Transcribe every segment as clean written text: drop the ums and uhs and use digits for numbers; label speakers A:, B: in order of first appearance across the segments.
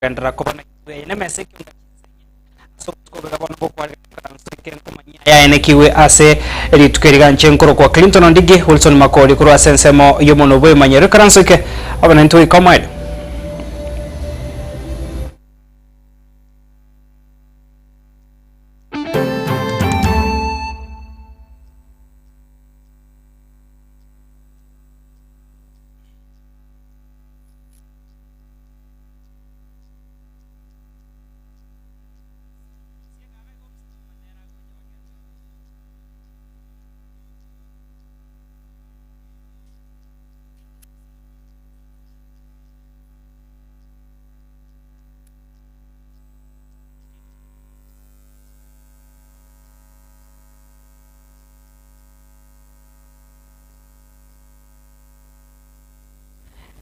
A: Kogenderera koba na intwe eye nemesa ekiunga chinsenye ase obotuko obobe bono bw'okwarigania ekaranso eke nkomanyia yaenekigwe ase rituko eri ganche nkorokwa Clinton Ondigi Wilson Makori korwa ase ensemo y'omonwa bw'emanyero ekaranso eke obe naintwe goika omoerio.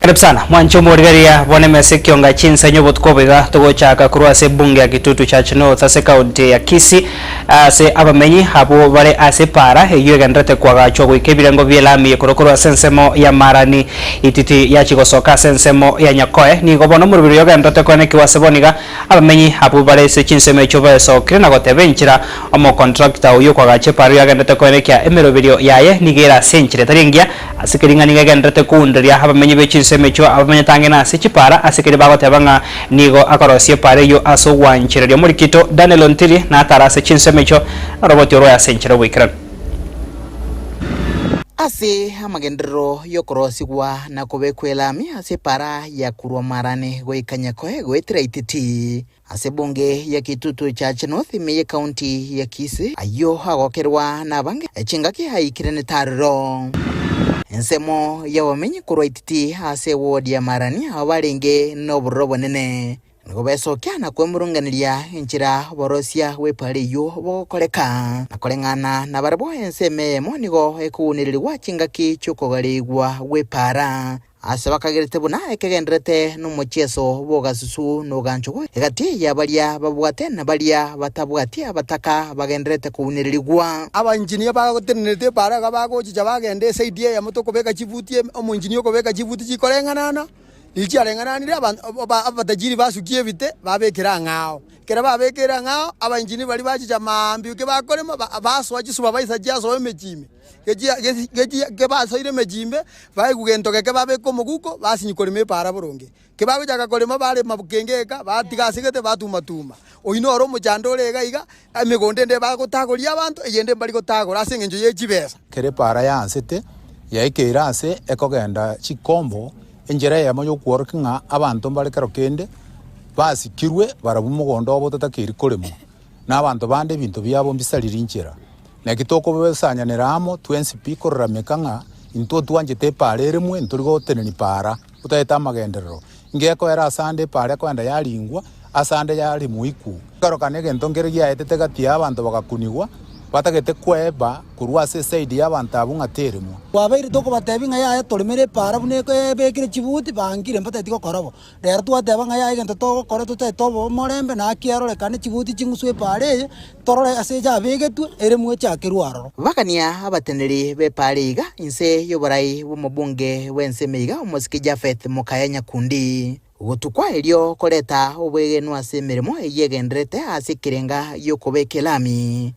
A: Karibu sana mwanche omorigereria bwane emesa ekionga chinsenyo obotuko obo iga togochaka korwa ase ebunge ya Kitutu Church North ase ekaunti ya Kisii ase abamenyi abwo bare ase epaara eyio egendererete koagachwa goika ebirengo bie elami korwa korwa ase ensemo ya Marani Ititi yachia gosoka ase ensemo ya Nyakoe nigo bono omoroberi oyo ogendererete koenekiwa ase bono iga abamenyi abwo bare ase chinsemo echio baesokire na goteba enchera omocontractor oyio okoagacha epaara oyio agendererete koenekia emeroberio yaye nigo ere ase enchera etari engiya Ase keria ng'a nigo egendererete kounderia abamenyi be chinsemo echio abamenyete ang'e nase chipara, ase keria bagoteba ng'a nigo akorosia epaara eyio ase ogwanchereria. Omorikito Daniel Ontiri natare ase chinsemo echio noroboti orwaye ase enchera y'oboikeranu.
B: Ase amagenderero y'okorosigwa na kobekwa elami ase epaara ya korwa Marani goika Nyakoe goetera Ititi, Ase ebunge ya Kitutu Church North ime y'ecounty ya Kisii, ayio agokerwa nabange chingaki aikire netarero. Ensemo y'abamenyi korwa Ititi ase eward ya Marani aba barenge nobororo obonene, nigo besokia na kwemurunganeria enchera oborosia bw'epara eyio bogokoreka. Na koreng'ana nabarabwo ensemo eyemo nigo ekounererigwa chingaki chi'okogareigwa gw'epara. Ase bakagerete buna ekegenderete nomochieso bw'ogasusu na oganchogwa egati ya baria babwate na baria batabwati abataka bagendererete kounererigwa.
C: Abainjinia bagotenenerete epaara iga bagochicha bagenda esaidi eyemo tokobeka chibuti omoinjinia okobeka chibuti chikoreng'anana, riria chiareng'ananire abatajiri basukia ebite babekera ang'ao. Ekero babekeire ang'ao, abainjinia baria bachicha maambia eke bakorema basoa chisubabaisa chiasoa emechie ime. Kebasoire emechie ime, baigwa gento geke babeka omoguko, basinywa korema epaara boronge. Kebagochaka korema barema kenge eka, batiga ase gete batuma-tuma. Oyio noro omochando ore iga iga, emegondo ende bagotagoria abanto, eyende mbari gotagora ase engencho ye chibesa.
D: Ekero epaara yaansete, yaikeire aase ekogenda chikombo, enchera eyemo y'okworokia ng'a abanto mbare kero kende basikirwe barabwo mogondo obo otatakeiri koremwa. na abanto bande ebinto biabo mbisariri inchera. Naki tokobesanyanera amo twensi pi kororameka ng'a intwe twanchete epaara eremwe ntori gotenenia paara otaete amagenderero. Ngekoera asande epaara ekoenda yaringwa, asande yaremwa ikwo. Ekerokano egento nkere giaetete gati y'abanto bagakunigwa, batagete kweba korwa ase eside y'abanto abwo ng'a teremwa.
E: Twabeire tokobatebia ng'a yaya toremere epaara buna ebekire chibuti, bangire mbatageti gokora bo. Rero twateba ng'a yaya egento togokora totaete obobe omorembe, naki erorekane chibuti ching'usu epaara eye, torore ase yabegetwe, ere mwechakerwe aroro.
B: Bakania abateneri b'epaara iga inse y'oborai bw'omobunge bw'ensemo iga omosike Japheth Mokaya Nyakundi. Gotukwa erio koreta obwegenwa ase emeremo eyio egendererete ase ekerenga gi'okobeka elami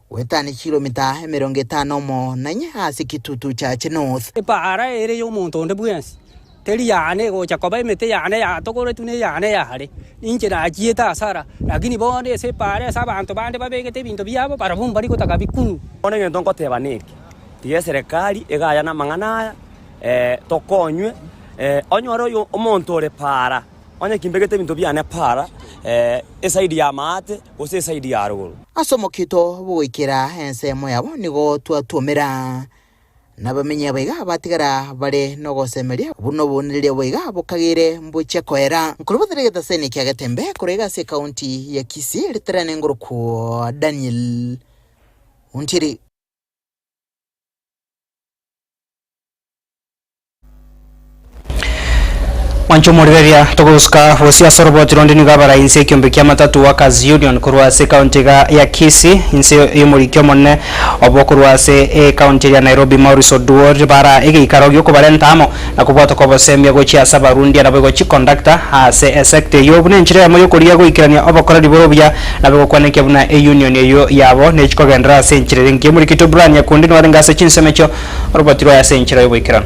B: goetania chikilomita 50 omo na inye ase Kitutu Church North.
F: Epaara ere y'omonto onde bwensi, teri yane egocha koba emete yane yatogoretwe na eyane yare, ninche nachiete asara, lakini bono ase epaara ase abanto bande babegete ebinto biabo, barabwo mbari gotaka bikunwe.
G: Bono egento ngoteba neke, tiga eserekari egaya namang'ana aya, tokonywe, onyore oyo omonto ore paara, onye kimbegete ebinto biane paara, eside ya maate gose eside ya rogoro.
B: Ase omokito bw'ogoikera ensemo yabo nigo twatuomera, na abamenyi abaiga batigara bare nogosemeria buna obounereria bwaiga bokageire mbochia koera. Nkorobotera egetaseni kia Getembe korwa iga ase ekaunti ya Kisii riterane ngorokwo Daniel Ontiri.
A: Mwanche omorigereria, togosuka bosio ase oroboti ronde nigo abarai inse ekiombe kia Matatu Workers Union korwa ase ekaunti iga ya Kisii inse y'omoriki omonene obo korwa ase ekaunti eria ya Nairobi Maurice Oduor bara egeikaro giokobarenta amo na kobwatoka obosemia gochia ase abarundia naboigo chikondakta ase esecta eyio buna enchera eyemo yokorigia goikerania obokoreri bore obuya nabo egokwanekia buna eunion eyio yabo nechikogenderera ase enchera ere engiya. Omoriki oito Brian Nyakundi nigo arenge ase chinsemo echio oroboti rwaye ase enchera y'oboikeranu.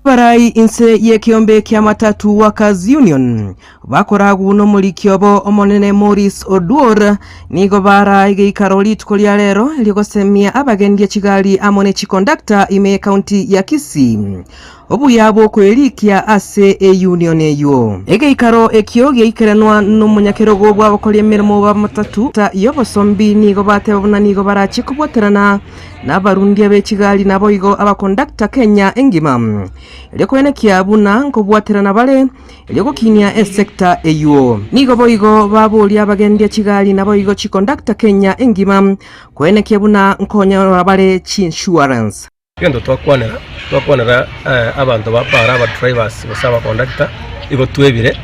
H: Abarai inse y'ekeombe kia Matatu Workers Union bakoragwa nomoriki obo omonene Maurice Oduor nigo baraa egeikaro rituko ria rero erio gosemia abagendia chigari amo ne chikondakta ime y'ekaunti ya Kisii obuya bw'okoerikia ase eunion eyio. Egeikaro ekio giaikeranwa nomonyakerogo bw'abakori emeremo ba Matatu y'obosombi nigo bateba buna nigo barachie kobwaterana Nabarundia be chigari naboigo abakondakta Kenya engima, erio koenekia buna nkobwaterana bare erio gokinia esecta eywo. Nigo boigo baboria abagendia chigari naboigo chikondakta Kenya engima koenekia buna nkonyora bare chiinsurance.
I: Egento twakwanera, twakwanera abanto ba para aba drivers gose aba conductor igo twebire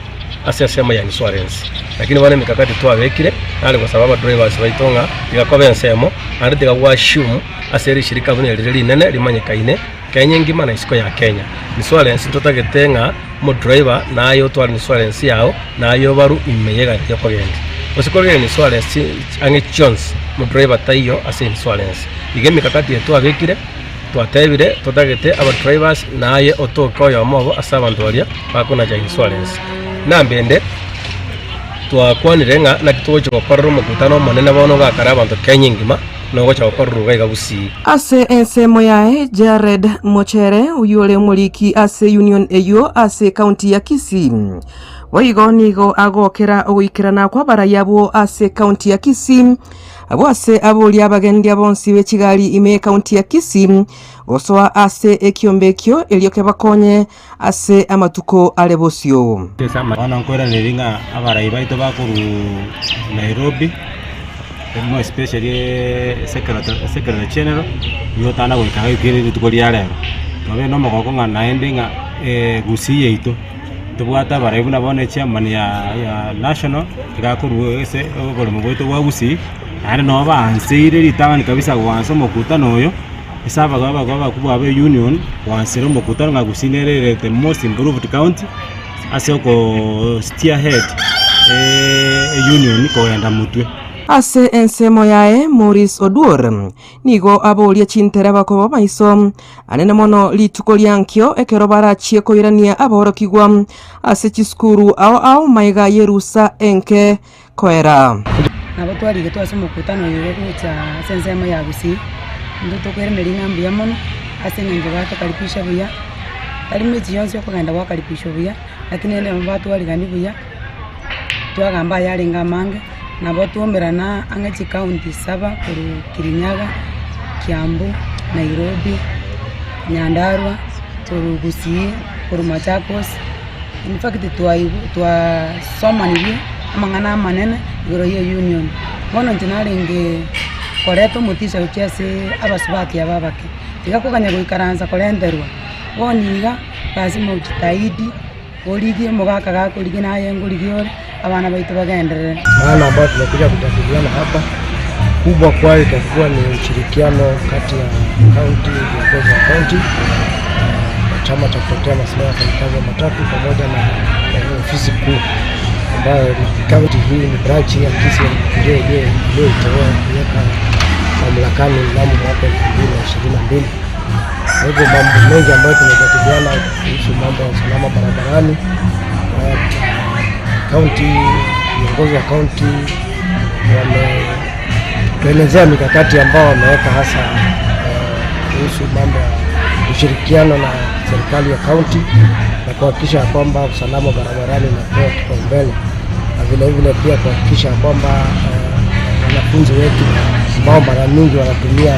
I: ase ensemo ya insurance. Lakini bono emikakati twabekire nare gosaba aba drivers baito ng'a tiga koba ensemo naende tiga go assume ase rishirika buna erire rinene rimanyekaine Kenya engima na isiko ya Kenya. Insurance ntotagete ng'a omodriver naye otware insurance yao naye obarwe ime yegari yokogendia. Gose korigereria insurance ang'e chionsi omodriver taiyo ase insurance. Iga emikakati eye twabekire, twatebire totagete abadrivers naye otoke oyomo obo ase abanto baria bakonacha insurance. Nambende twakwanire ng'a naki togochia gokorera omokutano omonene bono ogakare abanto Kenya engima, nogocha gokorerwa iga iga Gusii.
H: Ase ensemo yaye, Jared Mochere, oyio ore omoriki ase union eyio ase ekaunti ya Kisii, boigo nigo agokera ogoikerana kw'abarai abwo ase ekaunti ya Kisii, Abwo ase aboria abagendia bonsi be chigari ime y'ekaunti ya Kisii gosoa ase ekiombe ekio erio kebakonye ase amatuko are bosio.
J: Bono nkoiraneria ng'a abarai baito bakorwa Nairobi, more especially secretary general, nigo otana goika iga ekero rituko ria rero. Tobere na omogoko ng'a naende ng'a gusii yaito. Ntobwate abarai buna bono echairman ya ya national, iga akorwa ase oboremo bwaito bwa gusii, naende nabo baanseire ritang'ani kabisa goansa omokutano oyo, ase abaga abaga abakubwa ba eunion, goansera omokutano ng'a gusii nere ere the most improved county, ase okoo steer head eunion kogenda motwe.
H: Ase ensemo yaye Maurice Oduor nigo aboria chintereba koba maiso Anene mono rituko ria nkio ekero barachie koirania aborokigwa ase chisukuru ao ao magega y'erusa enke koera.
K: Nabo twarigetwe ase omokutano oyo iga gocha ase ensemo ya Gusii, intwe tokoiraneria ng'a mbuya mono, ase eng'encho batokaribisha buya, tari mechi yonsi okogenda gwakaribishwa buya, lakini rende nabo batwarigania buya, twagamba ayarenge amange, nabo twaumerana ang'e chikaunti saba korwa Kirinyaga, Kiambu, Nairobi, Nyandarua, korwa Gusii, korwa Machakos, in fact twasomanirie amang'ana amanene igoro ya eunion. Bono inche narenge koreta omotisha gochia ase abasubati aba abake, tiga koganya goikaransa korenterwa, bono iga lazima ujitahidi. Origie omogaka gakorigia naye ngorigie ore, abana baito bagenderere.
L: Maana ambayo tumekuja kujadiliana hapa kubwa kwayo itakuwa ni ushirikiano kati ya kaunti, viongozi wa kaunti na chama cha kutetea maslahi ya wafanyikazi wa matatu pamoja na ofisi kuu ambayo kaunti hii ni branch ya Kisii ndio iliyoiteua kuweka mamlakani mnamo mwaka 2022. Kwa hivyo mambo mengi ambayo tumejadiliana kuhusu mambo ya usalama barabarani, kaunti, viongozi wa kaunti wametuelezea mikakati ambao wameweka hasa kuhusu mambo ya ushirikiano na serikali ya kaunti na kuhakikisha kwamba usalama barabarani unapewa kipaumbele na vilevile pia kuhakikisha kwamba wanafunzi wetu ambao mara nyingi wanatumia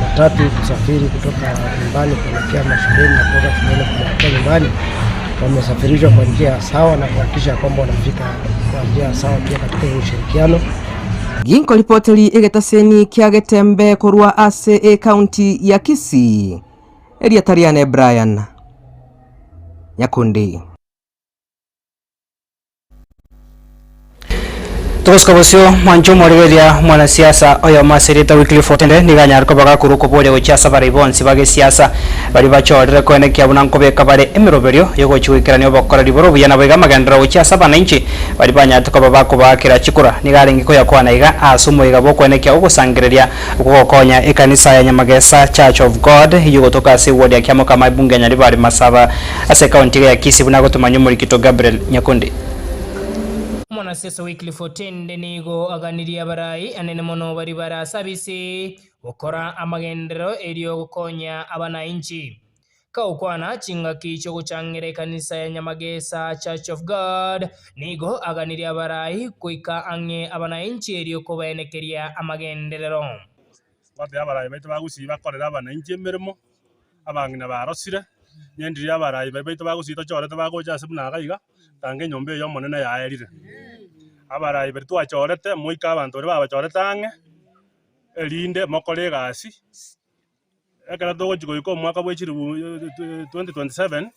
L: matatu kusafiri kutoka nyumbani kuelekea mashuleni na kutoka shuleni kuelekea nyumbani wamesafirishwa kwa njia sawa na kuhakikisha kwamba wanafika kwa njia sawa pia katika ushirikiano.
H: Ginkoripoteri egetaseni kia Getembe korwa ase ekaunti ya Kisii, Erieta riane Brian Nyakundi.
A: Togosika bosio mwanche omorigereria mwanasiasa oyomo ase erieta Wycliffe Otende nigo anyare koba gakorwa okoboria gochia ase abarai bonsi ba gesiasa baria bachorire koenekia buna nkobeka bare emeroberio yogochia goikerania obokoreri bore obuya naboigo amagenderero gochia ase abananchi baria banyarete koba bakobaakera chikura. Nigo arenge koyakwana iga ase omoyega bw'okoenekia ogosangereria gwogokonya ekanisa ya Nyamagesa Church of God eyio gotoka ase eward ya Kiamokama ebunge ya Nyaribari Masaba ase ekaunti iga ya Kisii buna agotomanywa omorikito Gabriel Nyakundi.
M: Omwanasiasa Wycliffe Otende nigo aganirie abarai anene mono baria bare ase abisi gokora amagenderero erio gokonya abanainchi. Kagokwana chingaki chi'ogochangera ekanisa ya Nyamagesa Church of God, nigo aganirie abarai goika ang'e abanainchi erio kobaenekeria amagenderero.
N: Ngotebi abarai baito ba Gusii bakorere abanainchi emeremo, abang'ina barosire, nyendirie abarai baria baito ba Gusii tochorete bagocha ase buna iga iga, tanga enyomba eye y'Omonene yaerire. Abarai baria twachorete, moike abanto baria babachorete ang'e, erinde mokore egasi. Ekero togochia goika omwaka bwe chilifu 2027,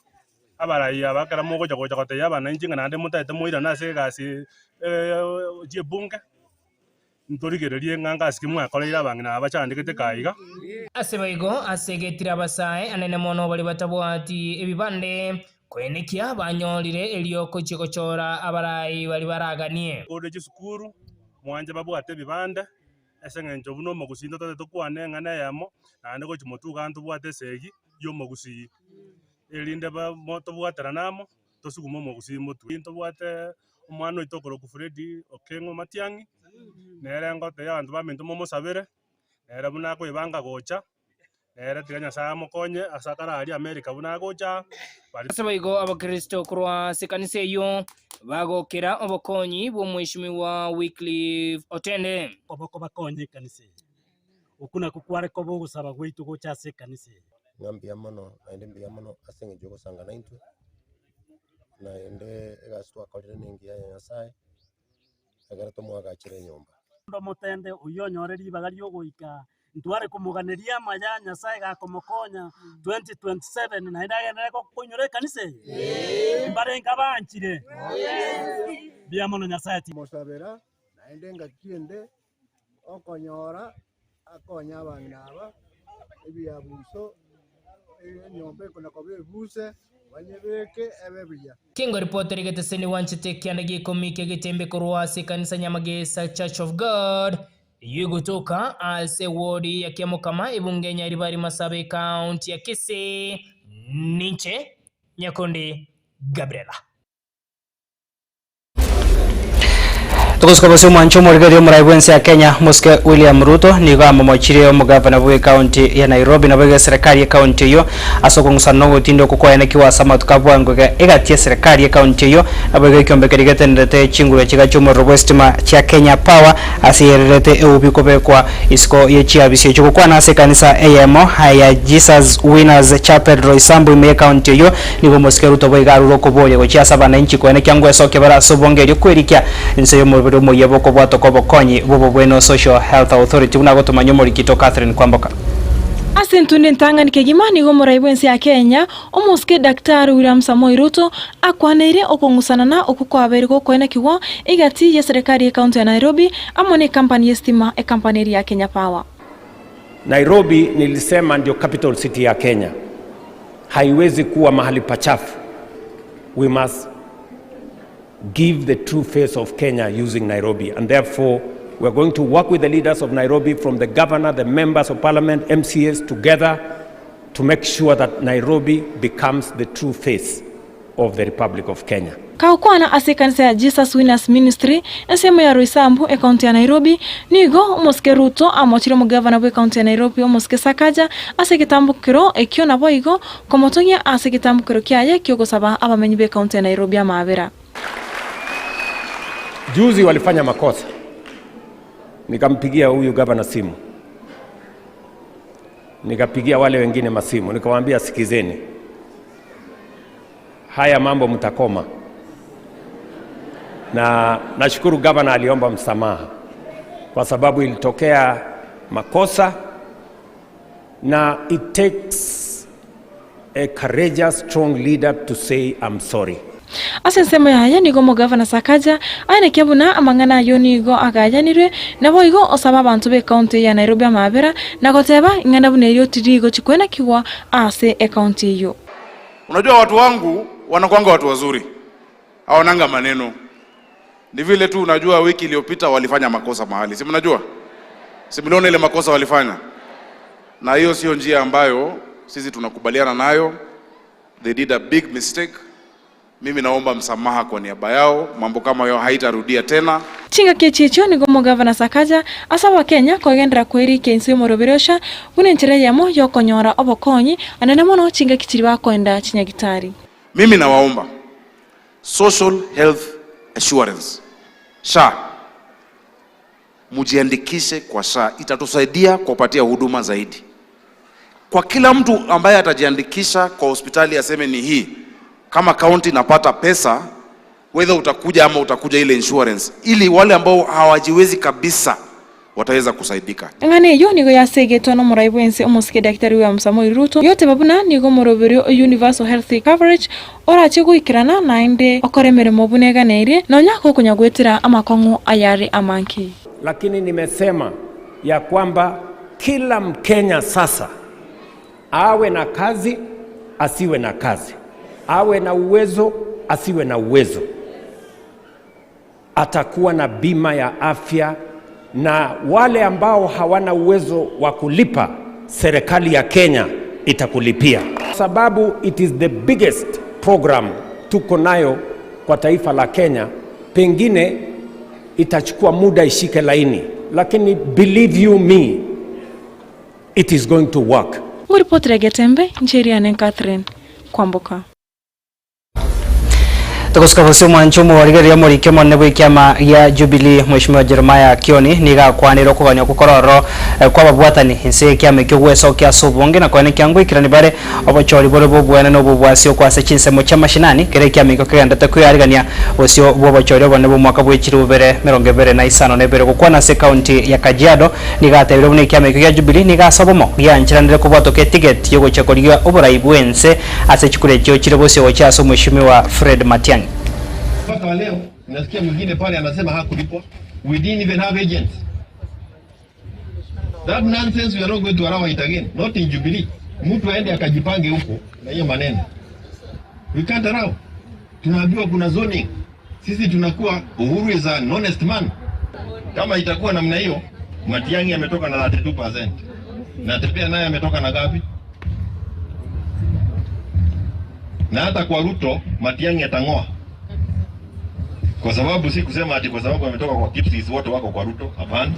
N: abarai aba ekero mogocha gocha gotebia abananchi ng'a naende motaete moirane ase egasi chi'ebunge, ntorigererie ng'a ngasi ki mwakoreire abang'ina aba bachandegete kaa iga.
M: Ase boigo asegetire abasae anene mono baria batabwati ebibande, koenekia banyorire erio gochia gochora abarai baria baraganie.
N: Korende chisukuru, mwanche babwate ebibande, Ase engencho buna omogusii ntotagete tokwane eng'ana eyemo, naende gochia motwe igaa ntobwate esegi y'omogusii, erinde ba mo tobwaterane amo, tosugume omogusii motwe. Ntobwate omwana oito okorokwa Freddy Okeng'o Matiang'i, nere ngotebia abanto baminto momosabere, nere buna akoebanga gocha. Nere tiga Nyasae amokonye ase akare aria Amerika buna agocha aa.
M: Ase boigo abakristo korwa ase ekanisa eyio bagokera obokonyi bw'omweshimiwa Wycliffe Otende.
O: Koboko bakonye ekanisa eye. Okwo nakwo kware koba ogosaba gwaito gocha ase ekanisa eye.
P: Ng'a mbuya mono, naende mbuya mono ase eng'encho y'ogosanga naintwe, naende egasi twakorire nengiya ya Nyasaye, ekero tomoagachere enyomba.
O: Onde omotende oyio onyore ribaga ri'ogoika ntware komoganeria amaya Nyasae gakomokonya 2027 naende agenderere koinyora ekanisa eye? Mbarenge abanchire? Mbuya mono Nyasae ti.
C: Mosabera, naende engaki ende okonyora akonye abang'ina aba ebiabuso, enyomba ekona koba ebuse, banyebeke ebe buya.
M: Kingo ripoti rigeteseni gwanchete ekianda gia ikomi kia getembe korwa ase ekanisa Nyamagesa Church of God eyio egotoka ase ewodi ya Kiamokama ebunge ya Nyaribari Masaaba ecounty ya Kisii. Ninche Nyakundi Gabriela.
A: Togosuka bosio omwancho omorigereria omorai bw'ense ya Kenya Mosike William Ruto nigo amomochirie omogavana bw'ecounty ya Nairobi naboigo eserekari y'ecounty eyio ase okong'usana na ogotinda okwo kwaenekiwa ase amatuko a bwango iga egati y'eserekari y'ecounty eyio naboigo ekiombe keria getenerete chinguru chiga chi'omorero bw'esitima chia Kenya Power ase yererete eubi kobekwa isiko ye chiabisi echio gokwana ase ekanisa eyemo ya Jesus Winners Chapel Roysambu ime y'ecounty eyio Nigo omosike Ruto boigo arure okoboria gochia ase abananchi koenekia ngwesokia bare ase obonge erio kwerikia inse y'omobere omoyia bw'okobwatoka obokonyi bw'obobweno Social Health Authority buna agotomanyia omorikito Catherine Kwamboka.
Q: Ase entunda entang'ani kegima nigo omorai bw'ense ya Kenya, omosike Daktari William Samoei Ruto, akwaneire okong'usanana okwo kwabeire gokoenekigwa egati y'eserekari y'ecounty ya Nairobi amo n'ecompany y'esitima ecompany eria ya Kenya Power.
R: Nairobi nilisema ndio capital city ya Kenya. Haiwezi kuwa mahali pachafu. We must give the true face of Kenya using Nairobi and therefore we are going to work with the leaders of Nairobi from the governor, the members of parliament, MCAs together to make sure that Nairobi becomes the true face of the Republic of Kenya.
Q: Kagokwana ase ekanisa ya Jesus Winners Ministry, ensemo ya Roysambu, ekaunti ya Nairobi, nigo omosike Ruto amochire omogavana bw'ekaunti ya Nairobi omosike Sakaja ase egetambokero ekio naboigo komotogia ase egetambokero kiaye ki'ogosaba abamenyi b'ekaunti ya Nairobi amaabera.
R: Juzi walifanya makosa, nikampigia huyu gavana simu, nikapigia wale wengine masimu, nikawaambia sikizeni, haya mambo mtakoma. Na nashukuru gavana aliomba msamaha kwa sababu ilitokea makosa, na it takes a courageous strong leader to say I'm sorry.
Q: Ase ensemo yaye nigo omogavana Sakaja aenekia buna amang'ana ayio nigo agayanirwe, naboigo osaba abanto b'ecounty eye ya Nairobi amaabera na goteba ing'ana buna erio tirigochi kwenekigwa ase ecounty eyio.
S: Unajua watu wangu wanakuanga watu wazuri, hawananga maneno. Ni vile tu unajua, wiki iliyopita walifanya makosa mahali, si mnajua? Si mliona ile makosa walifanya? Na hiyo sio njia ambayo sisi tunakubaliana nayo. They did a big mistake. Mimi naomba msamaha kwa niaba yao, mambo kama hayo haitarudia tena.
Q: Chingaki echi echio nigo omogavana Sakaja ase Abakenya kogenderera kwerikia inse y'omoroberi osha buna enchera eyemo y'okonyora obokonyi anene mono chingaki chiria bakoenda chinyagitari.
S: Mimi nawaomba Social Health Assurance, SHA, mujiandikishe kwa SHA, itatusaidia kuwapatia huduma zaidi. Kwa kila mtu ambaye atajiandikisha kwa hospitali aseme ni hii, kama county napata pesa, whether utakuja ama utakuja ile insurance, ili wale ambao hawajiwezi kabisa wataweza kusaidika.
Q: Eng'ana eyio nigo yasegetwe nomorai bw'ense omosike Daktari William Samoei Ruto, yoteba buna nigo omoroberio o Universal Health Coverage orache goikerana naende okore emeremo buna eganeirie nonya gokonya goetera amakong'u ayare amange.
R: Lakini nimesema ya kwamba kila Mkenya sasa awe na kazi asiwe na kazi, awe na uwezo asiwe na uwezo, atakuwa na bima ya afya, na wale ambao hawana uwezo wa kulipa, serikali ya Kenya itakulipia, sababu it is the biggest program tuko nayo kwa taifa la Kenya. Pengine itachukua muda ishike laini, lakini believe you me, it is going to work.
Q: Ngoripotera Getembe, Ncheriane Catherine Kwamboka.
A: Togosika bosio omwancho omorigereria omoriki omonene bw'ekiama gia Jubilee Mheshimiwa Jeremiah Kioni nigo akwanire okogania okwo kororo kw'ababwatani inse y'ekiama ekio gwesokia ase obonge na koene ekiango goikerani bare obochori bore bw'oboene na obobwasi okwo ase chinsemo chia mashinani kera ekiama ekio kegenderete kwearigania bosio bw'obochori obonene bw'omwaka bw'echiribu bibere emerongo ebere na isano na ebere gokwana ase ekaunti ya Kajiado Nigo atebire buna ekiama ekio gia Jubilee nigo ase obomo giancheranire kobwatoka etigeti y'ogochia korigia oborai bw'ense ase chikura echio chire bosio gochia ase Omweshimiwa Fred Matiang'i.
T: Mpaka wa leo nasikia mwingine pale anasema hakulipwa. We didn't even have agents. That nonsense we are not going to allow it again. Not in Jubilee. Mtu aende akajipange huko na hiyo maneno. We can't allow. Tunaambiwa kuna zoning. Sisi tunakuwa Uhuru is an honest man. Kama itakuwa namna hiyo, Matiang'i ametoka na 32%. Na Tepea naye ametoka na ngapi? Na hata kwa Ruto Matiang'i atang'oa. Kwa sababu si kusema ati kwa sababu ametoka kwa Kipsis wote wako kwa Ruto. Hapana.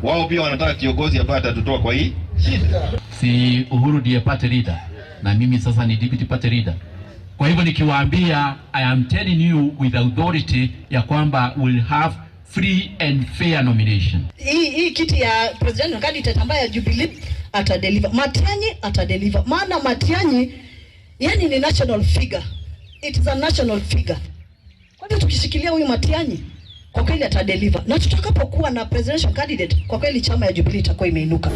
T: Wao pia wanataka kiongozi ambaye atatutoa kwa hii shida.
U: Si Uhuru ndiye party leader na mimi sasa ni deputy party leader. Kwa hivyo nikiwaambia, I am telling you with authority ya kwamba we'll have free and fair nomination.
V: Hii hii kiti ya presidential candidate ambaye ya Jubilee atadeliver. Matiang'i atadeliver. Maana Matiang'i yani ni national figure. It is a national figure. Kwa hivyo tukishikilia huyu Matiang'i kwa kweli atadeliver. Na tutakapokuwa na presidential candidate kwa kweli chama ya Jubilee itakuwa imeinuka.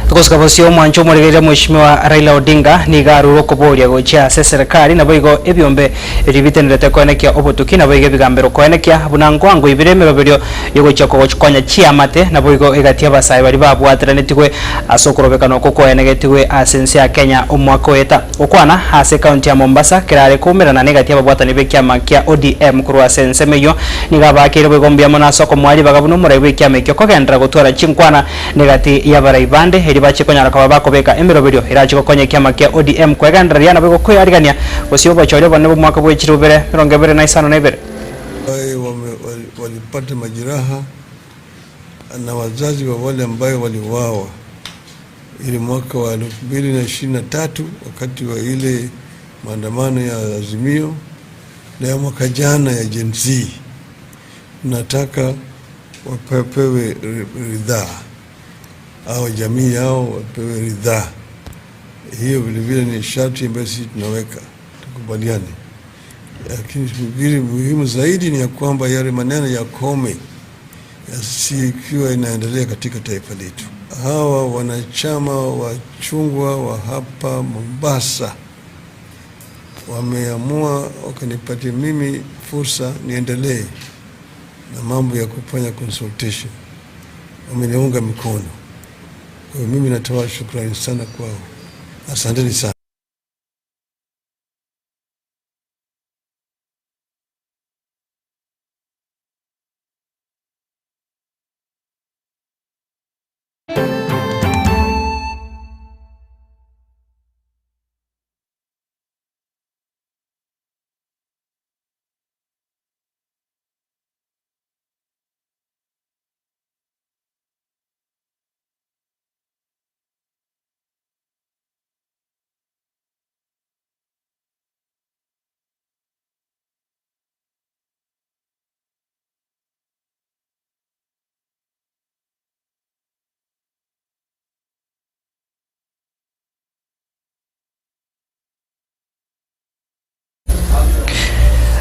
A: Togosika bosio omwancho omoregereria Mheshimiwa Raila Odinga nigo arure okoboria gochia ase eserekari naboigo ebiombe erio bitenerete koenekia obotuki naboigo ebigambero koenekia buna nkwango ibere emeroberio yogochia kogochkonya chiamate naboigo egati abasae baria babwateranetigwe ase okorobekana okwo koenegetigwe ase ense ya Kenya omwaka oeta. Gokwana ase ekaunti ya Mombasa kerare koumerana negati y'ababwatani b'ekiama kia ODM korwa ase ensemo eyio nigo abakeire boigo mbuya mono ase okomoa ribaga buna omorai bw'ekiama ekio kogenderera gotwara chinkwana negati y'abarai bande erio bachie konyara koba bakobeka emeroberio erache gokonya ekiama kia ODM kwegendereria naboigo koyarigania gose obochori obonene bw'omwaka bw'echiribu bibere emerongo ebere na isano na ibere.
W: Ambaye walipata majeraha na wazazi wa wale ambayo waliuawa ile mwaka wa 2023 wakati wa ile maandamano ya Azimio na ya mwaka jana ya Gen Z. Nataka wapewe ridhaa au jamii yao wapewe ridhaa. Hiyo vilevile ni sharti ambayo sisi tunaweka, tukubaliane. Lakini vile muhimu zaidi ni ya kwamba yale maneno yakome. ya CCC ikiwa inaendelea katika taifa letu. Hawa wanachama wa chungwa wa hapa Mombasa wameamua wakanipatia mimi fursa niendelee na mambo ya kufanya consultation, wameniunga mikono. Kwa hiyo mimi natoa shukrani sana kwao, asanteni sana.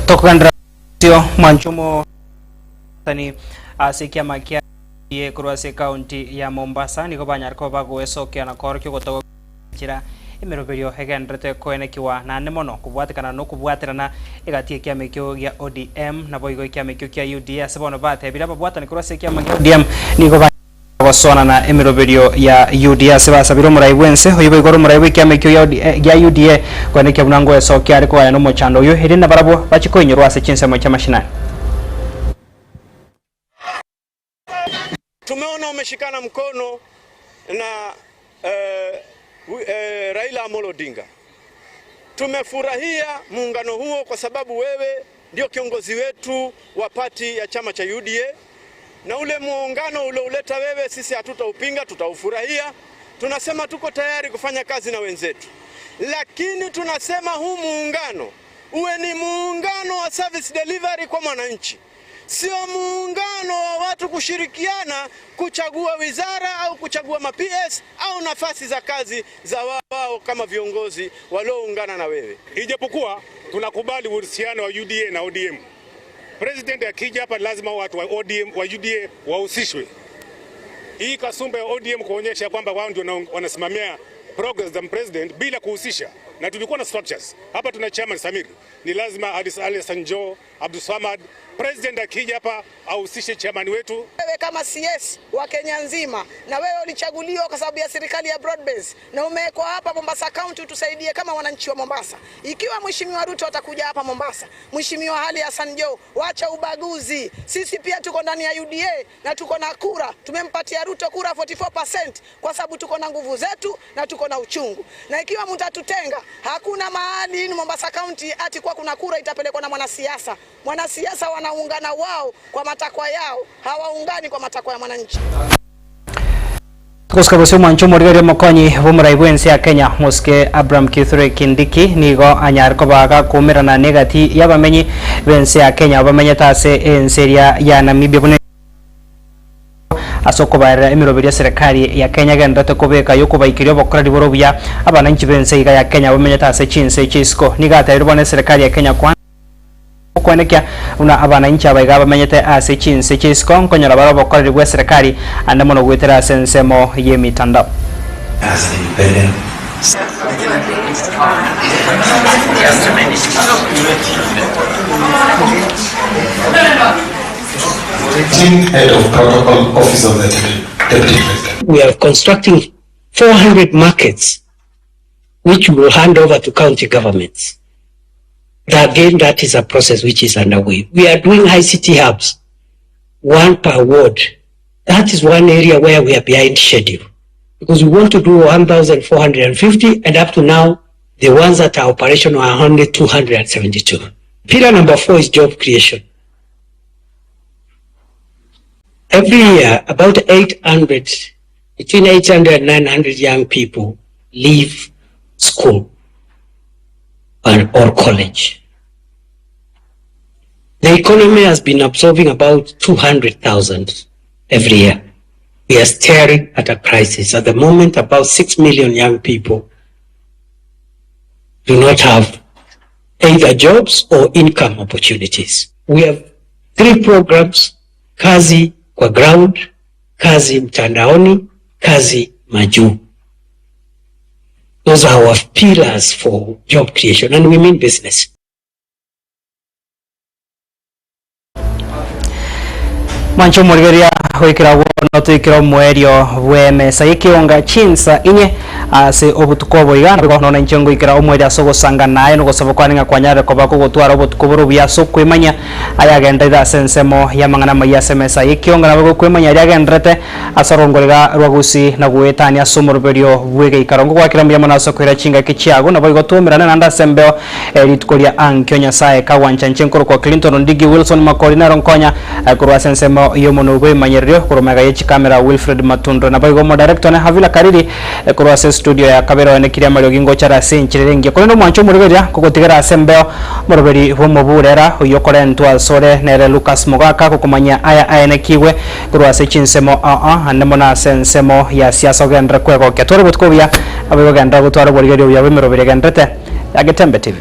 A: Tokogenderera bosio mwanchumo tani ase ekiama kia UDA korwa ase ekaunti ya Mombasa nigo banyare koba bagoesokia na koorokia ogotogoka enchera emeroberio egenderete koenekiwa naende mono kobwatekana na okobwaterana egati y'ekiama ekio gia ODM naboigo ekiama ekio kia UDA ase bono batebire ababwatani korwa ase ekiama gia ODM nigo Gosoanana emeroberio ya UDA ase basabire omorai bw'ense oyio boigo ore omorai bw'ekiama ekio gia UDA koenekia buna ngoesokia are kogayana omochando oyio erinde nabarabwo bachie koinyorwa ase chinsemo chi'amashinani.
D: Tumeona umeshikana mkono na Raila Amolo Odinga. Tumefurahia muungano huo kwa sababu wewe ndio kiongozi wetu wa pati ya chama cha UDA, na ule muungano uliouleta wewe sisi hatutaupinga, tutaufurahia. Tunasema tuko tayari kufanya kazi na wenzetu, lakini tunasema huu muungano uwe ni muungano wa service delivery kwa mwananchi, sio muungano wa watu kushirikiana kuchagua wizara au kuchagua ma PS au nafasi za kazi za wao kama viongozi walioungana na wewe.
E: Ijapokuwa tunakubali uhusiano wa UDA na ODM, President akija hapa lazima watu wa ODM, wa UDA wahusishwe. Hii kasumba ya ODM kuonyesha kwamba wao ndio wanasimamia progress za president bila kuhusisha, na tulikuwa na structures hapa. Tuna chairman Samir, ni lazima Ali Hassan Joho, Abdul Samad, president akija hapa ahusishe chairman wetu.
F: Wewe kama CS wa Kenya nzima, na wewe ulichaguliwa kwa sababu ya serikali ya broad base, na umewekwa hapa Mombasa County utusaidie kama wananchi wa Mombasa. Ikiwa Mheshimiwa Ruto atakuja hapa Mombasa, Mheshimiwa Ali Hassan Joho, wacha ubaguzi. Sisi pia tuko ndani ya UDA na tuko na kura. Tumempatia Ruto kura 44% kwa sababu tuko na nguvu zetu na tuko na uchungu. Na ikiwa mtatutenga, hakuna mahali ni Mombasa County ati kwa kuna kura itapelekwa na mwanasiasa. Mwanasiasa wanaungana wao kwa matakwa yao, hawaungani kwa matakwa ya mwananchi.
A: Gosika bosio omwancho omorigereria omokonyi bw'omorai bw'ense ya Kenya Mosike Abraham Kithure Kindiki nigo anyare koba gakoumerana negati y'abamenyi b'ense ya Kenya bamenyete ase ense eria ya Namibia buna ase okobaerera emeroberio y'eserekari ya Kenya egendererete kobeka y'okobaikeria obokoreri bore obuya abananchi b'ense iga ya Kenya bamenyete ase chinse chi'isiko. Nigo atebirie bono eserekari ya Kenya koa Okwenekia buna abananchi aba iga bamenyete ase chinse chi'isiko nkonyora bare obokoreri bw'eserekari ande mono goetera ase ensemo y'emitandao.
X: We are constructing 400 markets which we will hand over to county governments. Again, that is a process which is underway. We are doing ICT hubs, one per ward. That is one area where we are behind schedule because we want to do 1,450 and up to now, the ones that are operational are only 272. Pillar number 4 is job creation. Every year, about 800, between 800 and 900 young people leave school or college. The economy has been absorbing about 200,000 every year. We are staring at a crisis. At the moment, about 6 million young people do not have either jobs or income opportunities. We have 3 programs, Kazi, kwa ground, kazi mtandaoni, kazi majuu. Those are our pillars for job creation and we mean business.
A: Mwanche omorigereria goikera bono toikere omoerio bw'emesa y'ekeonga chinsa inye ase obotuko obo iga. Naboigo nonya inche ngoikera omoerio ase ogosanga naye na ogosaba kwane ng'a kwanyarire koba kogotwara obotuko bore obuya ase okwemanya ayagenderire ase ensemo y'amang'ana amayia ase emesa y'ekeonga. Naboigo okwemanya aria agendererete ase orongo riga rwa Gusii na goetania ase omoroberio bw'egeikaro. Ngogwakera mbuya mono ase okoira chingaki chiago, naboigo twaumerane naende ase embeo Rituko ria ankio Nyasae kagwancha inche nkorokwa Clinton Ondigi Wilson Makori nero nkonya korwa ase ensemo y'omonwe bw'ebimanyererio korwa magega ye chikamera Wilfred Matundura naboigo omodirector one Havila Kariri korwa ase estudio ya kabere one Kiria Mariogi ngochare ase enchera ere engiya korende omwancho omorigereria nkogotigera ase embeo omoroberi bw'omoburera oyio okorentwa asore nere Lucas Mogaka gokomanyia aya aenekigwe korwa ase chinsemo oo ande mono ase ensemo ya siasa ogenderere kwegokia tware obotuko obuya naboigo genderera gotwara oborigereria obuya bw'emeroberi egendererete. Ya Getembe TV.